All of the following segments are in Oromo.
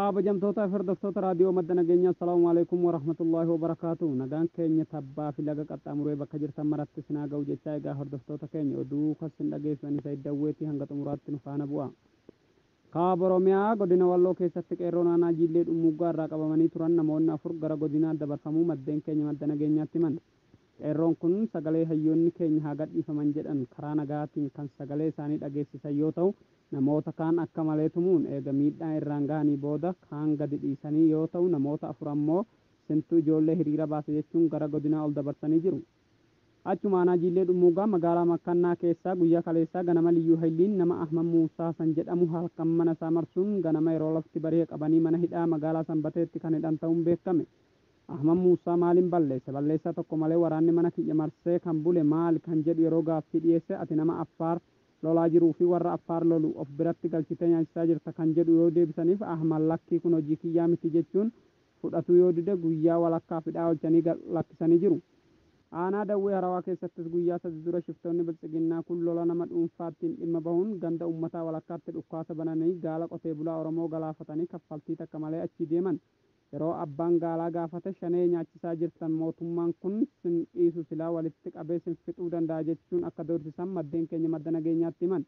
Kabajamtoota fi hordoftoota raadiyoo madda nageenyaa, assalaamu alaikum warahmatullaahi wabarakaatu. Nagaan keenya tabbaa fi laga qaxxaamuree bakka jirtan maratti sinaa ga'u jechaa, egaa hordoftoota keenya, oduu kasin dhageessan isa iddawweetii hanga xumuraatti nu faana bu'a. Kaaba Oromiyaa godina Walloo keessatti qeerroo naannaa Jiillee Dhummuuggaa irraa qabamanii turan namoonni 4 gara godinaa dabarfamuu maddeen keenya madda nageenyaatti himan. Qeerroon kun sagalee hayyoonni keenya haa gadhiifaman jedhan karaa nagaatiin kan sagalee isaanii dhageessisan yoo ta'u, namoota kaan akka malee tumuun eega miidhaa irraan gahanii booda kaan gadi dhiisanii yoo ta'u, namoota 4 ammoo sintuu ijoollee hiriira baase jechuun gara godinaa ol dabarsanii jiru. Achuma aanaa Jiillee Dhummuugaa magaalaa Makkannaa keessaa guyyaa kaleessaa ganama Liyyuu Hayiliin nama Ahmad Muusaa Hasan jedhamu halkan mana isaa marsuun ganama yeroo lafti bari'e qabanii mana hidhaa magaalaa Sanbateetti kan hidhan ta'uun beekame. Ahmad Muusaa maaliin balleesse? Balleessaa tokko malee waraanni mana kiyya marsee kan bule maali kan jedhu yeroo gaaffii dhiyeesse, ati nama Affaar lolaa jiruu fi warra Affaar lolu of biratti galchitee nyaachisaa jirta kan jedhu yoo deebisaniif, Ahmad lakkii kun hojii kiyyaa miti jechuun fudhatuu yoo dide guyyaa walakkaaf hidhaa oolchanii lakkisanii jiru. Aanaa Dawwee Harawaa keessattis guyyaa 3 dura shiftoonni Bilxiginnaa kun lola nama dhuunfaattiin dhimma bahuun ganda uummataa walakkaatti dhukaasa bananii gaala qotee bulaa Oromoo galaafatanii kaffaltii takka malee achii deeman. Yeroo abbaan gaalaa gaafate shanee nyaachisaa jirtan, mootummaan kun sin dhiisu, silaa walitti qabee sin fixuu danda'a jechuun akka doorsisan maddeen keenya madda nageenyaatti himan.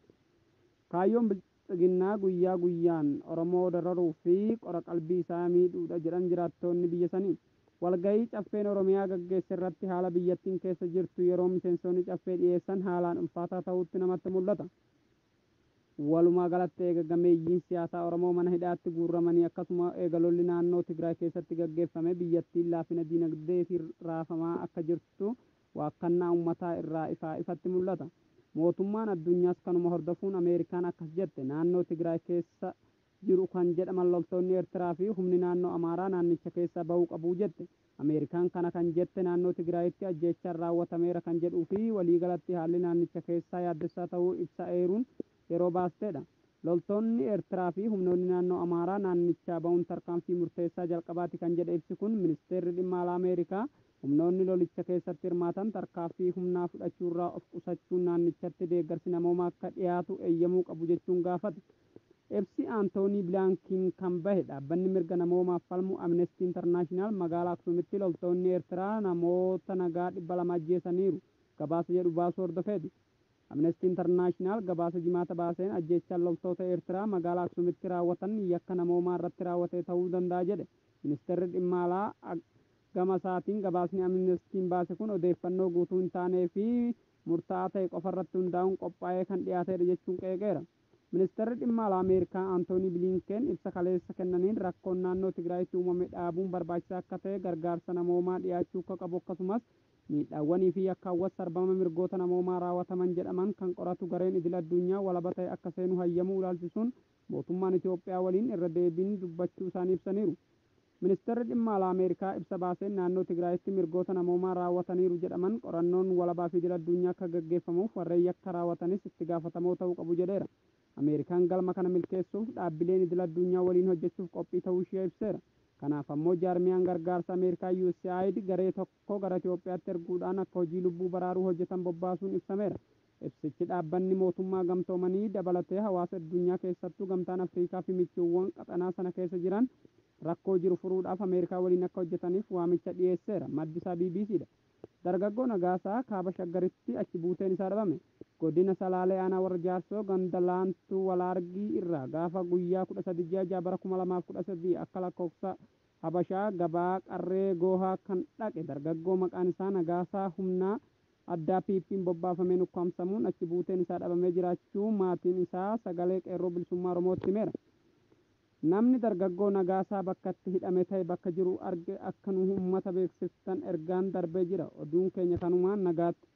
Kaayyoon Bilxiginnaa guyyaa guyyaan Oromoo dararuu fi qora qalbii isaa miidhuudha jedhan jiraattoonni biyya sanii. Walgahii caffeen Oromiyaa gaggeesse irratti haala biyyattiin keessa jirtu yeroo miseensonni caffee dhiyeessan haalaan ulfaataa ta'uutti namatti mul'ata. Walumaa galatti eega gameeyyiin siyaasaa Oromoo mana hidhaatti guurramanii, akkasuma eega lolli naannoo Tigraay keessatti gaggeeffame, biyyattiin laafina diinagdeetiin raafamaa akka jirtu waakkannaa uummataa irraa ifaa ifatti mul'ata. Mootummaan addunyaas kanuma hordofuun Ameerikaan akkas jette: naannoo Tigraay keessa jiru kan jedhaman loltoonni Eertiraa fi humni naannoo Amaaraa naannicha keessaa bahuu qabu jette. Ameerikaan kana kan jette naannoo Tigraayitti ajjeechaan raawwatameera kan jedhuu fi waliigalatti haalli naannicha keessaa yaaddessaa ta'uu ibsa eeruun yeroo baasteedha. Loltoonni Eertiraa fi humnoonni naannoo Amaaraa naannichaa bahuun tarkaanfii murteessaa jalqabaati kan jedhe ibsi kun, ministeerri dhimma alaa Ameerikaa humnoonni lolicha keessatti hirmaatan tarkaanfii humnaa fudhachuurraa of qusachuun naannichatti deeggarsi namoomaa akka dhiyaatu eeyyamuu qabu jechuun gaafate. Ibsi Antoonii Bilaankiin kan bahe, dhaabbanni mirga namoomaaf falmu Amnesty International magaalaa Aksuumitti loltoonni Eertiraa namoota nagaa 200 ajjeesaniiru gabaasa jedhu baasuu hordofeeti. Amnesty International gabaasa jimaata baaseen ajjeechaan loltoota Eertiraa magaalaa Aksuumitti raawwatan yakka namoomaa irratti raawwate ta'uu danda'a jedhe. Ministeerri dhimma alaa gama isaatiin gabaasni Amnestiin baase kun odeeffannoo guutuu hin taanee fi murtaa'aa ta'e qofa irratti hundaa'uun qophaa'ee kan dhiyaatedha jechuun qeeqeera. Ministeerri dhimma alaa Ameerikaa Antoonii Biliinkeen ibsa kaleessa kennaniin rakkoon naannoo Tigraayitti uumame dhaabuun barbaachisaa akka ta'e, gargaarsa namoomaa dhiyaachuu akka qabu, akkasumas miidhaawwanii fi yakkaawwan sarbama mirgoota namoomaa raawwataman jedhaman kan qoratu gareen idil addunyaa walaba ta'e akka seenu hayyamuu ilaalchisuun mootummaan Itoophiyaa waliin irra deebiin dubbachuu isaanii ibsaniiru. Ministeerri dhimma alaa Ameerikaa ibsa baaseen naannoo Tigraayitti mirgoota namoomaa raawwataniiru jedhaman qorannoon walabaa fi idil addunyaa akka gaggeeffamuuf, warreen yakka raawwatanis itti gaafatamoo ta'uu qabu jedheera. Ameerikaan galma kana milkeessuuf dhaabbileen idil addunyaa waliin hojjechuuf qophii ta'uu ishee ibseera. Kanaaf ammoo jaarmiyaan gargaarsa Ameerikaa USAID garee tokko gara Itoophiyaatti erguudhaan akka hojii lubbuu baraaruu hojjetan bobbaasuun ibsameera. Ibsichi dhaabbanni mootummaa gamtoomanii dabalatee hawaasa addunyaa, keessattuu gamtaan Afrikaa fi michuuwwan qaxanaa sana keessa jiran rakkoo jiru furuudhaaf Ameerikaa waliin akka hojjetaniif waamicha dhiyeesseera. Maddi isaa BBCdha. Dargaggoo Nagaasaa kaaba Shaggaritti achi buuteen isaa dhabame. Godina Salaalee aanaa warra Jaarsoo ganda Laantuu Walaargii irraa gaafa guyyaa 13 ji'a 6 bara 2013 akka lakkoofsa Habashaa gabaa qarree Goohaa kan dhaqe dargaggoo maqaan isaa Nagaasaa humnaa addaa PP'n bobbaafameen ukkaamsamuun achi buuteen isaa dhabamee jiraachuu maatiin isaa sagalee qeerroo bilisummaa Oromootti himeera. Namni dargaggoo Nagaasaa bakka itti hidhame ta'e bakka jiru arge akka nu uummata beeksiftan ergaan darbee jira. Oduun keenya kanumaan, nagaatti.